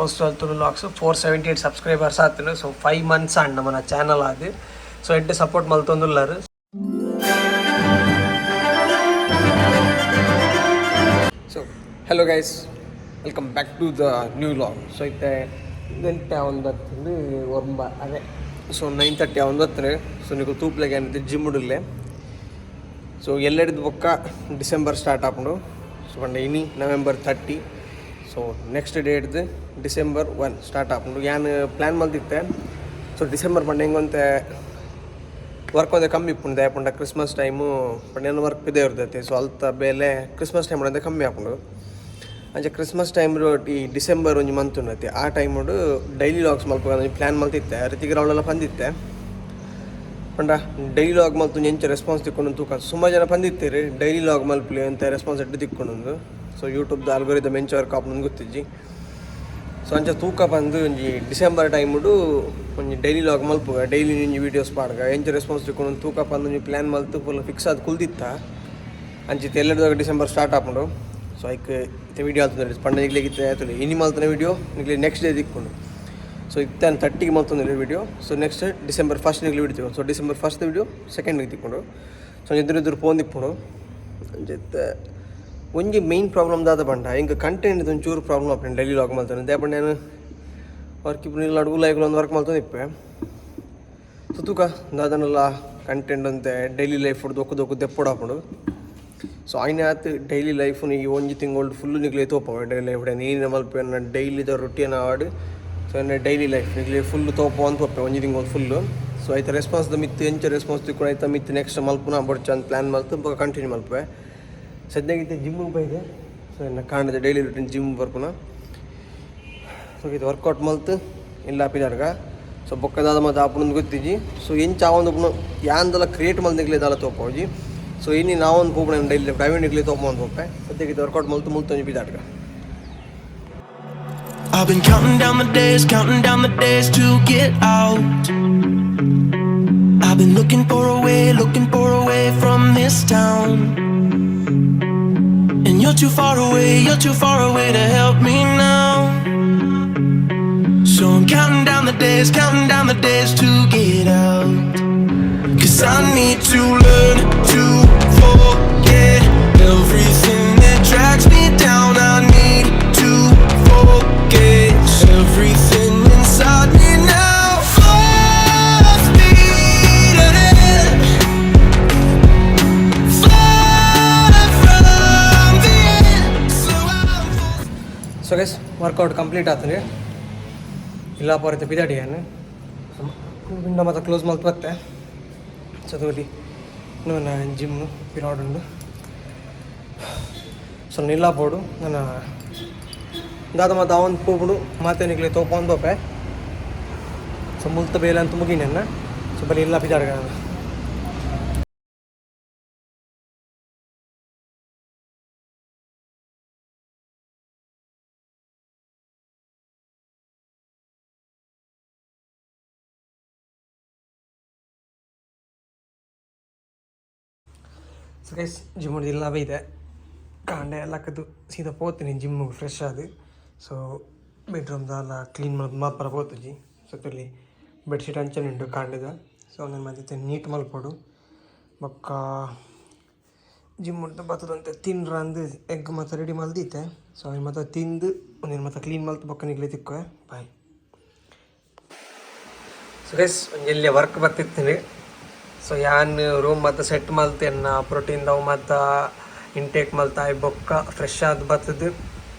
Coastal Tulu vlogs 478 subscribers ಆತುಂಡು. ಸೊ 5 months ಆಂಡ್ ನಮನ channel ಆದ್. ಸೊ ಎಡ್ಡೆ support ಮಲ್ತೊಂದುಲ್ಲಾರ್. So hello guys, welcome back to the new vlog. So ಇತ್ತೆ ಗಂಟೆ ಆವೊಂದು 9, ಅದೇ. ಸೊ 9:30 ಆವೊಂದು. ಸೊ ನಿಕುಲು ತೂಪುಲೆಕ ಜಿಮ್ ಉಲ್ಲೆ. ಸೊ ಎಲ್ಲೆಡ್ದ್ ಬೊಕ್ಕ ಡಿಸೆಂಬರ್ ಸ್ಟಾರ್ಟ್ ಆಪುಂಡು. ಸೊ ಪಂಡ ಇನಿ ನವೆಂಬರ್ 30. ಸೊ ನೆಕ್ಸ್ಟ್ ಡೇಟ್ದು ಡಿಸೆಂಬರ್ 1 ಸ್ಟಾರ್ಟ್ ಆಪುಂಡು. ಯಾನ್ ಪ್ಲ್ಯಾನ್ ಮಲ್ತಿತ್ತೆ. ಸೊ ಡಿಸೆಂಬರ್ ಪಂಡ ಎಂಕೊಂತೆ ವರ್ಕ್ ಒಂತೆ ಕಮ್ಮಿ ಇಪ್ಪುಂಡು. ದಾಯೆ ಪಂಡ ಕ್ರಿಸ್ಮಸ್ ಟೈಮು ಪಂಡ ಎನ್ನ ವರ್ಕ್ ಪಿದೆ ಇರ್ತೈತೆ. ಸೊ ಅಲ್ತ ಬೇಲೆ ಕ್ರಿಸ್ಮಸ್ ಟೈಮ್ ಒಂತೆ ಕಮ್ಮಿ ಆಪುಂಡು. ಅಂಚ ಕ್ರಿಸ್ಮಸ್ ಟೈಮ್ ಈ ಡಿಸೆಂಬರ್ ಒಂಜಿ ಮಂತ್ ಉಂಡತೆ, ಆ ಟೈಮುಡು ಡೈಲಿ ವ್ಲಾಗ್ಸ್ ಮಲ್ಪುಗ ಒಂಜಿ ಪ್ಲ್ಯಾನ್ ಮಲ್ತಿತ್ತೆ. ರಿತಿಕ್ ರಾವ್ಲೆಲ್ಲ ಪಂದಿತ್ತೆ. ಪಂಡ ಡೈಲಿ ವ್ಲಾಗ್ ಮಲ್ತು ಎಂಚ ರೆಸ್ಪಾನ್ಸ್ ತಿಕ್ಕೊಂಡು ತೂಕ. ಸುಮಾರು ಜನ ಪಂದಿತ್ತೆರ್, ಡೈಲಿ ವ್ಲಾಗ್ ಮಲ್ಪುಲೆ ಅಂತ, ರೆಸ್ಪಾನ್ಸ್ ಎಡ್ಡೆ ತಿಕ್ಕೊಂಡು. ಸೊ ಯೂಟ್ಯೂಬ್ದ ಆಲ್ಗೊರಿದಮ್ ಎಂಚ ವರ್ಕ್ ಆಪುಂಡು ಗೊತ್ತಿಜ್ಜಿ. ಸೊ ಅಂಚ ತೂಕ ಬಂದು ಒಂಜಿ ಡಿಸೆಂಬರ್ ಟೈಮುಡು ಒಂಜಿ ಡೈಲಿ ವ್ಲಾಗ್ ಮಲ್ಪುಗ, ಡೈಲಿ ಒಂಜಿ ವೀಡಿಯೋಸ್ ಪಾಡ್ಗ, ಎಂಚ ರೆಸ್ಪಾನ್ಸ್ ತಿಕ್ಕೊಂಡು ತೂಕ ಪಂದು ಒಂಜಿ ಪ್ಲ್ಯಾನ್ ಮಲ್ತು ಫುಲ್ ಫಿಕ್ಸ್ ಆದ್ ಕುಲ್ದಿತ್ತ. ಅಂಚಿತ್ತೆ ಎಲ್ಲೆಡ್ದಾಗ ಡಿಸೆಂಬರ್ ಸ್ಟಾರ್ಟ್ ಆಪುಂಡು. ಸೊ ಐಕ್ ಇತ್ತೆ ವೀಡಿಯೋ ಆತುಂಡು. ಪಂಡ ನಿಗ್ಲಿಗೆ ಇತ್ತೆ ಆತುಂಡು. ಇನಿ ಮಲ್ತನ ವೀಡಿಯೋ ನಿಗ್ಲಿ ನೆಕ್ಸ್ಟ್ ಡೇ ತಿಕ್ಕೊಂಡು. ಸೊ ಇತ್ತೆ 30ಗೆ ಮಲ್ತೊಂದಿಲ್ಲ ವೀಡಿಯೋ. ಸೊ ನೆಕ್ಸ್ಟ್ ಡಿಸೆಂಬರ್ 1 ನಿಗ್ಲಿ ವೀಡಿಯೋ. ಸೊ ಡಿಸೆಂಬರ್ 1 ವೀಡಿಯೋ ಸೆಕೆಂಡ್ಗೆ ತಿಕ್ಕೊಂಡು. ಸೊ ಎದುರು ಎದುರು ಪೋಂದಿಪ್ಪುಂಡು. ಅಂಚಿತ್ತೆ ಒಂಜಿ ಮೇಯ್ನ್ ಪ್ರಾಬ್ಲಮ್ ದಾದ ಪಂಡ, ಎಂಕ್ ಕಂಟೆಂಟ್ ಒಂಚೂರು ಪ್ರಾಬ್ಲಮ್ ಆಪುಂಡು ಡೈಲಿ ವ್ಲಾಗ್ ಮಲ್ತೊಂದು. ದಾಯೆ ಪಂಡ ಯಾನ್ ವರ್ಕ್ ಇಪ್ಪುನ ಇಲ್ಲ ಅಡುಗೆ ಒಂದು ವರ್ಕ್ ಮಲ್ತೊಂದು ಇಪ್ಪೆ. ಸೊ ತೂಕ ದಾದನಲ್ಲ ಕಂಟೆಂಟ್ ಅಂತೆ ಡೈಲಿ ಲೈಫ್ ದೊಕ್ಕು ದೊಕ್ಕು ದೆಪ್ಪೊಡಾಪುಂಡು. ಸೊ ಆಯ್ನ ಆತ್ ಡೈಲಿ ಲೈಫ್ ಈ ಒಂಜಿ ತಿಂಗಳು ಫುಲ್ ನಿಗ್ಲೆ ತೋಪವ. ಡೈಲಿ ಲೈಫ್ ನೀನು ಮಲ್ಪೆ ಡೈಲಿದ ರೊಟೀನ್ ಆವಡ್, ಸೊ ಎನ್ನ ಡೈಲಿ ಲೈಫ್ ನಿಗ್ಲೆ ಫುಲ್ ತೋಪ ಅಂತ ಪೋಪೆ ಒಂಜಿ ತಿಂಗಳು ಫುಲ್ಲು. ಸೊ ಐತ ರೆಸ್ಪಾನ್ಸ್ ದ ಮಿತ್ತು, ಎಂಚ ರೆಸ್ಪಾನ್ಸ್ ತಿಕ್ಕೊಂಡು ಐತ ಮಿತ್ತು ನೆಕ್ಸ್ಟ್ ಮಲ್ಪುನ ಬೊಡ್ಚ ಅಂತ ಪ್ಲ್ಯಾನ್ ಮಲ್ತು ಬೊಕ ಕಂಟಿನ್ಯೂ ಮಲ್ಪುವೆ. ಸದ್ಯಕ್ಕೆ ಜಿಮ್ಗೆ ಬೈದೆ. ಸೊ ಎನ್ನ ಕಾಂಡದ ಡೈಲಿ ರುಟೀನ್ ಜಿಮ್ ಬರ್ಪುನ. ಸೊ ಇದು ವರ್ಕೌಟ್ ಮಲ್ತು ಇಲ್ಲ ಪಿದಾಡ್ಗ. ಸೊ ಬೊಕ್ಕದಾದ ಮತ್ತು ಆಪುಂಡು ಗೊತ್ತಿಜ್ಜಿ. ಸೊ ಎಂಚ ಆವೊಂದು ಯಾಂದಲ ಕ್ರಿಯೇಟ್ ಮಲ್ತ್ ದಾಲ ತೋಪೋಜಿ. ಸೊ ಇನಿ ನಾವೊಂದು ಪೋಪುನ ಡೈಲಿ ಪ್ರೈವೇಟ್ ನಿಗ್ಲಿ ತೋಪ ಒಂದು ಪೋಪೆ. ಸದ್ಯಕ್ಕೆ ಇದು ವರ್ಕೌಟ್ ಮಲ್ತು ಮುಲ್ತು ಒಂಜಿ ಪಿದಾಡ್ಗ. I've been counting down the days, counting down the days to get out. I've been looking for a way, looking for a way from this town. And you're too far away, you're too far away to help me now. So I'm counting down the days, counting down the days to get out. 'Cause I need to learn to forget everything that drags me down. I need to forget everything inside me now. Full speed ahead. Far from the end. So I'm full so guys, workout complete ಆತಂದ್ರೆ ಇಲ್ಲ ಪೋರೈತೆ ಪಿದಾಡಿ. ಯಾನ್ window ಮತ್ತು close ಮಲ್ತ್ ಬತ್ತೆ. ಸೊ ತೋಲಿ ನನ್ನ gym ಪಿರಾಡ್ ಉಂಡು. ಸೊ ನಿಲ್ಲ ಪೋಡು ನನ್ನ ದಾದ ಮತ್ತು ಅವನ್ ಪೋಪುಡು ಮಾತೆ ನಿಕ್ಲೆ ತೋಪ ಒಂದು ತೋಪೆ. ಸೊ ಮುಲ್ತ ಬೇಲೆ ಅಂತ ಮುಗಿನ. ಸೊ ಬರೀ ಇಲ್ಲ ಪಿದಾಡ್ಗ ನಾನು. ಸೊ ಗೈಸ್, ಜಿಮ್ ಇಲ್ಲ ಇದೆ. ಕಾಂಡೆ ಎಲ್ಲ ಸೀದಾ ಪೋತೀನಿ ಜಿಮ್ಗೆ ಫ್ರೆಶ್ ಆದು. ಸೊ ಬೆಡ್ರೂಮ್ದೆಲ್ಲ ಕ್ಲೀನ್ ಮಾತ್ರ ಪೋತುಜಿ. ಸೊ ತುಲಿ ಬೆಡ್ಶೀಟ್ ಅಂಚನೆ ಉಂಟು ಕಾಂಡೆದ. ಸೊ ನಾನು ಮತ್ತೆ ನೀಟ್ ಮಲ್ಪೊಡು. ಬೊಕ್ಕ ಜಿಮ್ ಉಂಟು ಬತ್ತದಂತೆ ತಿನ್ರ ಅಂದು ಎಗ್ ಮತ್ತು ರೆಡಿ ಮಲ್ದಿತ್ತೆ. ಸೊ ಐನ್ ಮತ್ತೆ ತಿಂದು ಒಂದಿನ ಮತ್ತೆ ಕ್ಲೀನ್ ಮಲ್ತು ಬೊಕ್ಕ ನಿಗ್ಲೆ ತಿಕ್ಕುವೆ. ಬಾಯ್. ಸೊ ಗೈಸ್, ಒಂಜಿ ಎಲ್ಯ ವರ್ಕ್ ಬತ್ತಿತ್ತೀನಿ. ಸೊ ಯಾನ್ ರೂಮ್ ಮತ್ತು ಸೆಟ್ ಮಲ್ತೆನ್ನ ಪ್ರೋಟೀನ್ ದವು ಮತ್ತು ಇಂಟೇಕ್ ಮಲ್ತಾಯ್ ಬೊಕ್ಕ ಫ್ರೆಶ್ ಆದ್ ಬತ್ತದು.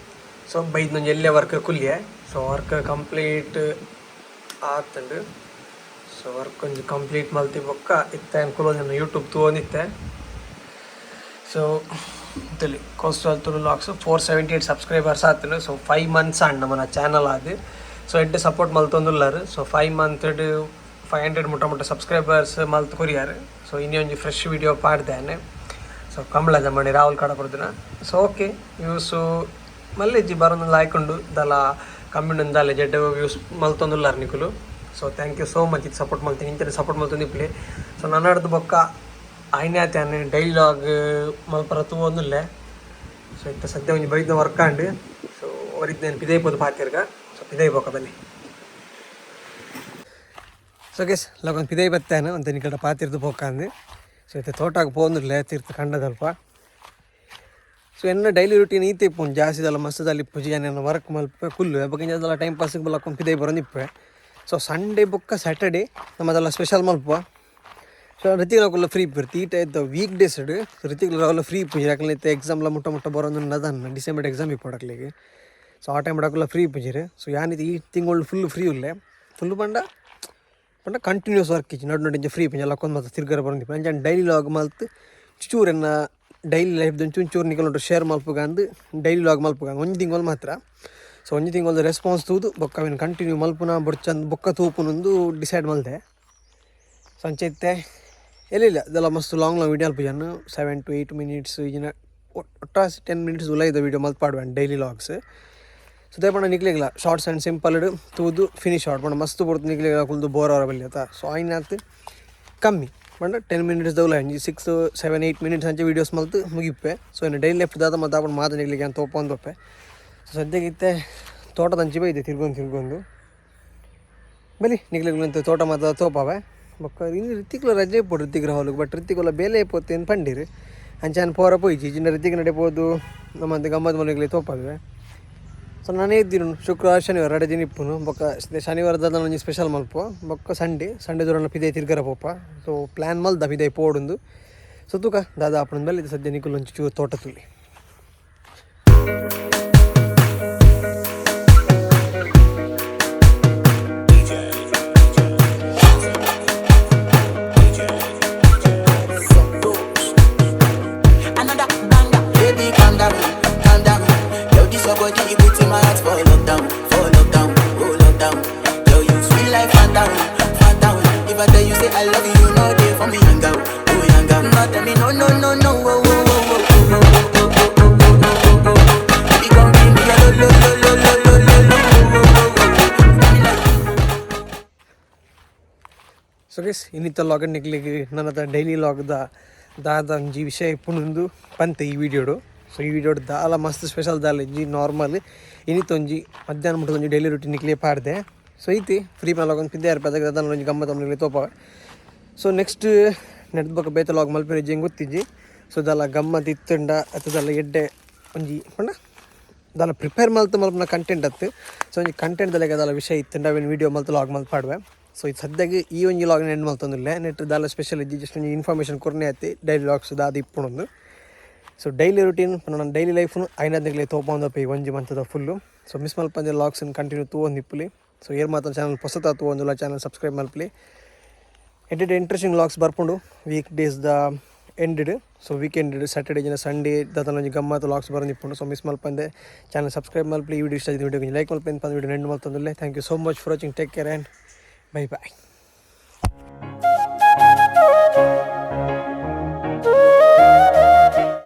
ಸೊ ಬೈದ್ ಒಂಜಿ ಎಲ್ಯ ವರ್ಕ್ ಕುಲ್ಯೆ. ಸೊ ವರ್ಕ್ ಕಂಪ್ಲೀಟ್ ಆತುಂಡು. ಸೊ ವರ್ಕ್ ಒಂಜಿ ಕಂಪ್ಲೀಟ್ ಮಲ್ತಿ ಬೊಕ್ಕ ಇತ್ತೆ ಕುಲೊಂದು ಯೂಟ್ಯೂಬ್ ತೂವೊಂದಿತ್ತೆ. ಸೊ ತೂಲಿ, coastal Tulu vlogs 478 subscribers ಆತುಂಡು. ಸೊ 5 ಮಂತ್ಸ್ ಆಂಡ್ ನಮನ ಚಾನಲ್ ಆದ್. ಸೊ ಎಡ್ಡೆ ಸಪೋರ್ಟ್ ಮಲ್ತೊಂದುಲ್ಲಾರ್. ಸೊ 5 ಮಂತ್ 500 ಮುಟ್ಟ ಮುಟ್ಟ ಸಬ್ಸ್ಕ್ರೈಬರ್ಸ್ ಮಲ್ತ್ ಕೊರಿಯಾರ್. ಸೊ ಇನಿ ಒಂಜಿ ಫ್ರೆಶ್ ವೀಡಿಯೋ ಪಾಡ್ದೇನೆ. ಸೊ ಕಂಬಳದ ಮಣಿ ರಾಹುಲ್ ಕಡಪುರ್ದಿನ. ಸೊ ಓಕೆ, ವ್ಯೂಸು ಮಲ್ಲೆಜ್ಜಿ ಬರೊಂದು ಲಾಯ್ಕ್ ಉಂಡು. ದಾಲ ಕಮ್ಮಿ ದಾಲ ಜಡ್ಡೆ ವ್ಯೂಸ್ ಮಲ್ತೊಂದುಲ್ಲಾರ್ ನಿಕುಲು. So thank you so much. ಇದು ಸಪೋರ್ಟ್ ಮಲ್ತೀನಿ, ಇಂಚನೆ ಸಪೋರ್ಟ್ ಮಲ್ತೊಂದು ಇಪ್ಪುಲೆ. ಸೊ ನನ್ನಡ್ದು ಬೊಕ್ಕ ಆಯ್ನಾತೆ ಡೈಲಿ ವ್ಲಾಗ್ ಮಲ್ಪರ ತೂವೊಂದುಲ್ಲೆ. ಸೊ ಇತ್ತೆ ಸದ್ಯ ಒಂಜಿ ಬೈದ್ನ ವರ್ಕ್ ಆಂಡ್. ಸೊ ಒರಿದ್ನೇನು ಪಿದೈ ಪೋದು ಪಾತೆರ್ಗ. ಸೊ ಪಿದೈ ಪೋಕ ಬಲ್ಲಿ. ಸೊ ಗೈಸ್, ಲಗೊಂದು ಪಿದೈ ಬತ್ತಾನ ಒಂದು ನಿಕಲ್ಡ ಪಾತಿರ್ದು ಪೋಕಂದು. ಸೊ ಇತ್ತೆ ತೋಟಕ್ಕೆ ಪೋಂದಿರ್ಲೆ ತೀರ್ಥ ಕಂಡದಲ್ಪ. ಸೊ ಎನ್ನ ಡೈಲಿ ರುಟೀನ್ ಈತೆ ಇಪ್ಪುಂಡು, ಜಾಸ್ತಿ ಮಸ್ತದಲ್ಲಿ ಇಪ್ಪುಜಿ. ಎನ್ನ ವರ್ಕ್ ಮಲ್ಪ ಕುಲ್ಲು ಬೊಕ್ಕ ಇಂಜದಲ್ಲ ಟೈಮ್ ಪಾಸಿಗೆ ಬಲಕ್ಕೊಂದು ಪಿದೈ ಬರೋದು. ಸೊ ಸಂಡೇ ಬೊಕ್ಕ ಸ್ಯಾಟರ್ಡೆ ನಮ್ಮದೆಲ್ಲ ಸ್ಪೆಷಲ್ ಮಲ್ಪ. ಸೊ ಋತಿಕ್ ಕುಲ್ಲ ಫ್ರೀ ಇರ್ತಿ ಈ ಟೈಪ್ ವೀಕ್ ಡೇಸ್ ಋತಿಕ್ ರಾವಲ್ಲ ಫ್ರೀ ಇಪ್ಪುಜಿ. ಯಾಕಂದ್ರೆ ಇತ್ತೆ ಎಕ್ಸಾಮ್ಲ ಮುಟ್ಟ ಮುಟ್ಟ ಬರೋದು ನದನ್ನ ಡಿಸೆಂಬರ್ ಎಕ್ಸಾಮ್ ಇಪ್ಪಡಕ್ಲಿಗೆ. ಸೊ ಆ ಟೈಮ್ ಡಾಕುಲ್ಲ ಫ್ರೀ ಇಪ್ಪುಜಿರು. ಸೊ ಯಾನಿത് ಈ ತಿಂಗಳು ಫುಲ್ ಫ್ರೀ ಉಲ್ಲೆ. ಫುಲ್ ಪಂಡ ಪಂಡ ಕಂಟಿನ್ಯೂಸ್ ವರ್ಕ್ ಇಜ್ಜಿ, ನಡು ನಡು ಫ್ರೀ ಇಪ್ಪುಂಜಿ. ಲಕ್ಕೊಂದು ಮಾತ ತಿರ್ಗರ ಬರೋದು. ಅಂಚ ಡೈಲಿ ಲಾಗ್ ಮಲ್ತ್ ಚೂರು ಎನ್ನ ಡೈಲಿ ಲೈಫ್ ಚೂರು ನಿಕಲ್ ಶೇರ್ ಮಲ್ಪುಗಂದು ಡೈಲಿ ಲಾಗ್ ಮಲ್ಪುಗ ಒಂಜಿ ತಿಂಗಳು ಮಾತ್ರ. ಸೊ ಒಂಜಿ ತಿಂಗಳು ರೆಸ್ಪಾನ್ಸ್ ತೂದು ಬೊಕ್ಕ ಅವೆನ್ ಕಂಟಿನ್ಯೂ ಮಲ್ಪುನ ಬೊಡ್ಚಂದ್ ಬೊಕ್ಕ ತೂಪುನೊಂದು ಡಿಸೈಡ್ ಮಲ್ದೆ. ಸೊ ಅಂಚ ಇತ್ತೆ ಎಲ್ಲಿಲ್ಲ ಇದೆಲ್ಲ ಮಸ್ತ್ ಲಾಂಗ್ ಲಾಂಗ್ ವೀಡಿಯೋ ಅಲ್ಪುಜಾನ್. 7 ಟು 8 ಮಿನಿಟ್ಸ್ ಈಜಿನ ಒಟ್ಟಾಸಿ 10 ಮಿನಿಟ್ಸ್ ಉಲೈದ ವೀಡಿಯೋ ಮಲ್ತ್ ಪಾಡ್ವೆನ್ ಡೈಲಿ ಲಾಗ್ಸ್. ಸೊ ದೇಪಂಡ ನಿಕ್ಲೆಗ್ಲ ಶಾರ್ಟ್ಸ್ ಆ್ಯಂಡ್ ಸಿಂಪಲ್ ತೂದು ಫಿನಿಶ್ ಆಡ್ ಪಂಡ ಮಸ್ತ್ ಪೊರ್ತು ನಿಕ್ಲೆಗ್ಲ ಕುಲ್ದು ಬೋರ್ ಅವರ ಬಲ್ಲಿ ಆತ. ಸೊ ಆಯ್ನಾತ್ ಕಮ್ಮಿ ಪಂಡ 10 ಮಿನಿಟ್ಸ್ ದೌಲ ಒಂಜಿ 6, 7, 8 ಮಿನಿಟ್ಸ್ ಅಂಚ ವೀಡಿಯೋಸ್ ಮಲ್ತ್ ಮುಗಿಪ್ಪೆ. ಸೊ ಇನ್ನು ಡೈಲಿ ಲೈಫ್ ದಾದ ಮತ್ತೆ ಆಪುಂಡು ಮಾತ ನಿಕ್ಲೆಗ್ ಯಾನ್ ತೋಪೊಂದು. ಸೊ ಸದ್ಯಕ್ಕೆ ಇತ್ತೆ ತೋಟದ ಅಂಚಿ ಬೈದೆ ತಿರ್ಗೊಂದು ತಿರ್ಗೊಂದು. ಬಲಿ ನಿಕ್ಲೆಗ್ ತೋಟ ಮಾತ ತೋಪಾವೆ. ಬೊಕ್ಕ ಇನ್ನು ರಿತಿಕ್ಲ ರಜೆ ಇಪ್ಪೊಡು ರಿತಿಕ್ ರಾಹುಲ್ಗೆ, ಬಟ್ ರಿತಿಕ್ ಬೇಲೆ ಪೋತೆ ಪಂಡಿರು. ಅಂಚಾನ್ ಪೋರ ಪೋಯಿಜಿ. ಜಿನ್ನ ರಿತಿಕ್ ನಡೆ ಪೋದು ನಮ್ಮಂತ ಗಮ್ಮತ್ ಮನೆಗೆ ತೋಪಾವೆ. ಸೊ ನಾನೇ ಇದ್ದೀನಿ ಶುಕ್ರವಾರ ಶನಿವಾರ 2 ದಿನ ಇಪ್ಪುನು. ಬೊಕ್ಕ ಶನಿವಾರ ದಾದ ಒಂಜಿ ಸ್ಪೆಷಲ್ ಮಲ್ಪ. ಬೊಕ್ಕ ಸಂಡೇ ಸಂಡೇ ದೂರ ಪಿದೈ ತಿರ್ಗರ ಪೋಪ. ಸೊ ಪ್ಲ್ಯಾನ್ ಮಲ್ದ ಪಿದೈ ಪೋಡುಂದು. ಸೊ ತೂಕ ದಾದ ಆಪುಂಡು ಬಲ್ಲಿ. ಸದ್ಯ ನಿಕುಲು ಒಂಚಿ ಚೂರು ತೋಟ ತುಲಿ. Another banger. Baby, calm down, calm down. Yo, this your body, it puts in my heart for lockdown, for lockdown, oh lockdown. Yo, you sweet life, phantom, phantom. If I tell you say I love you, you know they for me, young girl, oh young girl. No, tell me no, no, no, no, oh, oh, oh, oh, oh, oh, oh, oh, oh, oh, oh, oh, oh. Baby, come give me your lo, lo, lo, lo, lo, lo, lo, oh, oh, oh, oh, oh. Give me like so guys, ಇನ್ನಿತ್ತ log ನಿಕ್ಲಿಗೆ ನನ್ನ daily ಲಾಗ್ದ ದಾದ ಒಂಜಿ ವಿಷಯ ಇಪ್ಪುನೊಂದು ಪಂತೆ ಈ ವಿಡಿಯೋಡು. ಸೊ ಈ ವಿಡಿಯೋಡು ದಾಲ ಮಸ್ತ್ special ದಾಲ ಇಜ್ಜಿ, ನಾರ್ಮಲ್ ಇನ್ನಿತ್ತ ಒಂಜಿ ಮಧ್ಯಾಹ್ನ ಮುಟ್ಟದ ಒಂಜಿ ಡೈಲಿ ರುಟೀನ್ ನಿಕ್ಲೆ ಪಾಡ್ದೆ. ಸೊ ಐತಿ ಫ್ರೀ ಮೇಲೆ ಒಂದು ಪಿದ್ದೆ ಪದಕ್ಕೆ ದಾದ ಒಂಜಿ ಗಮ್ಮತ್ ನಿಕ್ಲೆ ತೋಪಾವೆ. ಸೊ ನೆಕ್ಸ್ಟ್ ನೆಡ್ದು ಬೊಕ್ಕ ಬೇತೆ ಲಾಗ್ ಮಲ್ಪೆರೆ ಇಜ್ಜಿ ಗೊತ್ತಿಜ್ಜಿ. ಸೊ ದಾಲ ಗಮ್ಮತ್ ಇತ್ತುಂಡ ಅತ್ತದಲ್ಲ ಎಡ್ಡೆ ಒಂಜಿ ಪಂಡ ದಾಲ ಪ್ರಿಪೇರ್ ಮಲ್ತ್ ಮಲ್ಪುನ ಕಂಟೆಂಟ್ ಅತ್ತು. ಸೊ ಒಂಜಿ ಕಂಟೆಂಟ್ ದಲೆಕ ದಾಲ ವಿಷಯ ಇತ್ತುಂಡ ಅವೆನ್ ವೀಡಿಯೋ ಮಲ್ತ್ ಲಾಗ್ ಮಲ್ತ್ ಪಾಡುವೆ. ಸೊ ಇದು ಸದ್ಯಕ್ಕೆ ಈ ಒಂಜಿ ಲಾಗ್ ಎಂಡ್ ಮಲ್ತೊಂದಿಲ್ಲ. ನೆಟ್ ದಾಲ ಸ್ಪೆಷಲ್ ಇಜ್ಜಿ, ಜಸ್ಟ್ ಒಂಜಿ ಇನ್ಫಾರ್ಮೇಷನ್ ಕೊರ್ನೆ ಆತಿ ಡೈಲಿ ಲಾಗ್ಸ್ ದಾದ ಇಪ್ಪುನೊಂದು. ಸೊ ಡೈಲಿ ರುಟೀನ್ ನನ್ನ ಡೈಲಿ ಲೈಫ್ನು ಐನದಿಗ್ಲೆ ತೋಪೊಂದಪ್ಪ ಈ ಒಂಜಿ ಮಂತದ ಫುಲ್ಲು. ಸೊ ಮಿಸ್ ಮಲ್ಪಂದೆ ಲಾಗ್ಸ್ ಕಂಟಿನ್ಯೂ ತೂವೊಂದು ಇಪ್ಪುಲಿ. ಸೊ ಏರ್ ಮಾತ್ರ ಚಾನಲ್ ಪೊಸತ ತೂವೊಂದುಲ್ಲ, ಚಾನಲ್ ಸಬ್ಸ್ಕ್ರೈಬ್ ಮಲ್ಪಲಿ. ಎಡ್ಡೆಡ್ ಇಂಟ್ರೆಸ್ಟಿಂಗ್ ಲಾಗ್ಸ್ ಬರ್ಪುಂಡು week days the ended. So weekend Saturday ಜನ ಸಂಡೇ ದಾದನ ಒಂಜಿ ಗಮ್ಮತ್ ಲಾಗ್ಸ್ ಬರೋದು ಇಪ್ಪುಂಡು. ಸೊ ಮಿಸ್ ಮಲ್ಪಂದೆ ಚಾನಲ್ ಸಬ್ಸ್ಕ್ರೈಬ್ ಮಲ್ಪಲಿ. ಈ ವಿಡಿಯೋ ಇಷ್ಟ ಆಯ್ತು ವಿಡಿಯೋ ಲೈಕ್ ಮಲ್ಪಿ. ವಿಡಿಯೋ ಎಂಡ್ ಮಲ್ತೊಂದುಲ್ಲೆ. Thank you so much for watching. Take care and bye bye.